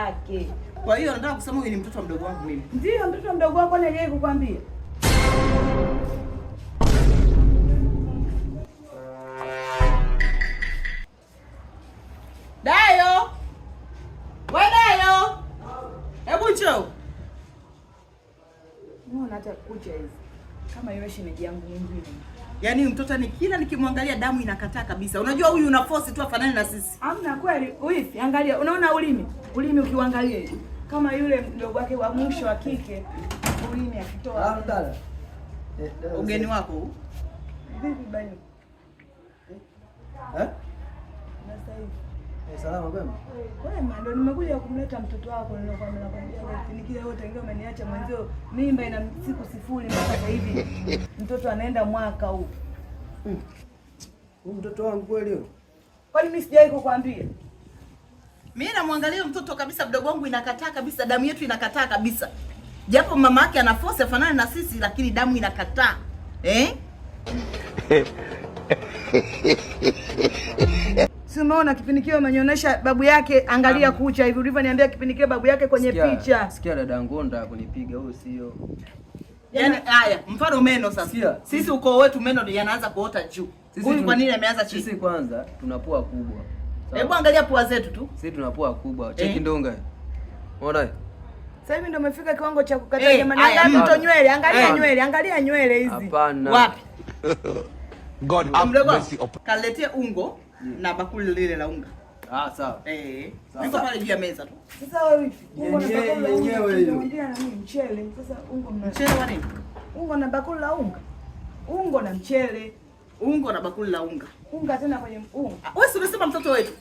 Yake. Kwa hiyo nataka kusema huyu ni mtoto wa mdogo wangu mimi. Ndio mtoto mdogo wako hajawahi kukwambia? Dayo! We Dayo! Hebu njoo. Unaona hata kucha hizi. Kama yule shemeji yangu mwingine. Yaani mtoto ni kila nikimwangalia damu inakataa kabisa. Unajua huyu una force tu afanane na sisi. Hamna kweli, wifi, angalia, unaona ulimi? Ulimi ukiuangalia hivi. Kama yule mdogo wake wa mwisho wa kike, ulimi akitoa. Ah, dada. Ugeni wako huu? Vipi bani? Eh? Na sasa hivi. Salama kwema? Kwema, ndo nimekuja kumleta mtoto wako nilokuwa nakwambia kipindi kile wote ingawa umeniacha mwenzio mimba ina siku 0 mpaka sasa hivi mtoto anaenda mwaka huu. Huyu mtoto wangu kweli huyu? Kwani mimi sijawahi kukwambia? Mimi namwangalia mtoto kabisa, mdogo wangu inakataa kabisa, damu yetu inakataa kabisa. Japo mama yake ana force afanane na sisi, lakini damu inakataa. Eh? Si umeona kipindi kile umenionyesha babu yake, angalia kucha hivi ulivyoniambia kipindi kile babu yake kwenye picha. Sikia dada Ngonda kunipiga huyu sio. Yaani haya, mfano meno sasa. Sikia. Sisi ukoo wetu meno ndio yanaanza kuota juu. Huyu kwa nini ameanza chini? Sisi kwanza tuna pua kubwa. Hebu angalia pua zetu tu. Sisi tuna pua kubwa. Cheki ndonga. Unaona? Sasa hivi ndio umefika kiwango cha kukataa jamani. Haya, Angalia mto nywele, angalia Hapana. nywele, angalia nywele hizi. Hapana. Wapi? God have Mdogo, mercy upon kaletea ungo na bakuli lile la unga. Ah, sawa. Iko pale juu ya meza tu. Sasa wewe wifi, ungo na Yenyewe, bakuli la unga. yenyewe hiyo. Unamwambia na mimi mchele. Sasa ungo mna Mchele wa nini? Ungo na bakuli la unga. Ungo na mchele. Ungo na bakuli la unga. Unga tena kwenye unga. Ah, wewe si umesema mtoto wetu?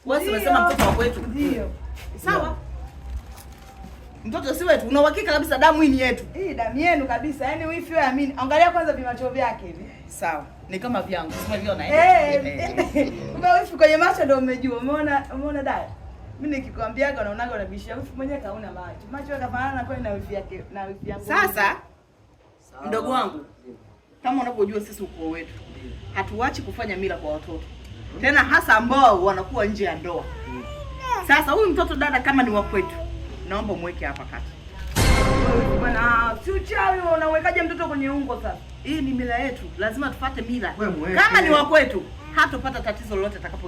Wewe si umesema mtoto wa kwetu? Ndio. Sawa. Mtoto si wetu, una uhakika kabisa damu hii ni yetu. Hii damu yenu kabisa. Yaani wifi wewe amini. Angalia kwanza vimacho vyake hivi. Sawa. Ni kama vyangu. Si umeviona eh? Kumbe wifi kwenye macho ndio umejua. Umeona dada? Mimi nikikwambiaga unaonaga unabishia. Wifi mwenyewe kauna macho. Macho yakafanana kweli na wifi yake na wifi yangu. Sasa mdogo wangu, kama unavyojua sisi ukoo wetu hatuachi kufanya mila kwa watoto. Tena hasa ambao wanakuwa nje ya ndoa. Sasa huyu mtoto dada kama ni wa kwetu, naomba muweke hapa kati. Bwana, si uchawi wewe, unawekaje mtoto kwenye ungo sasa? Hii ni mila yetu, lazima tufate mila. Wewe muweke. Kama ni wa kwetu, hatopata tatizo lolote atakapo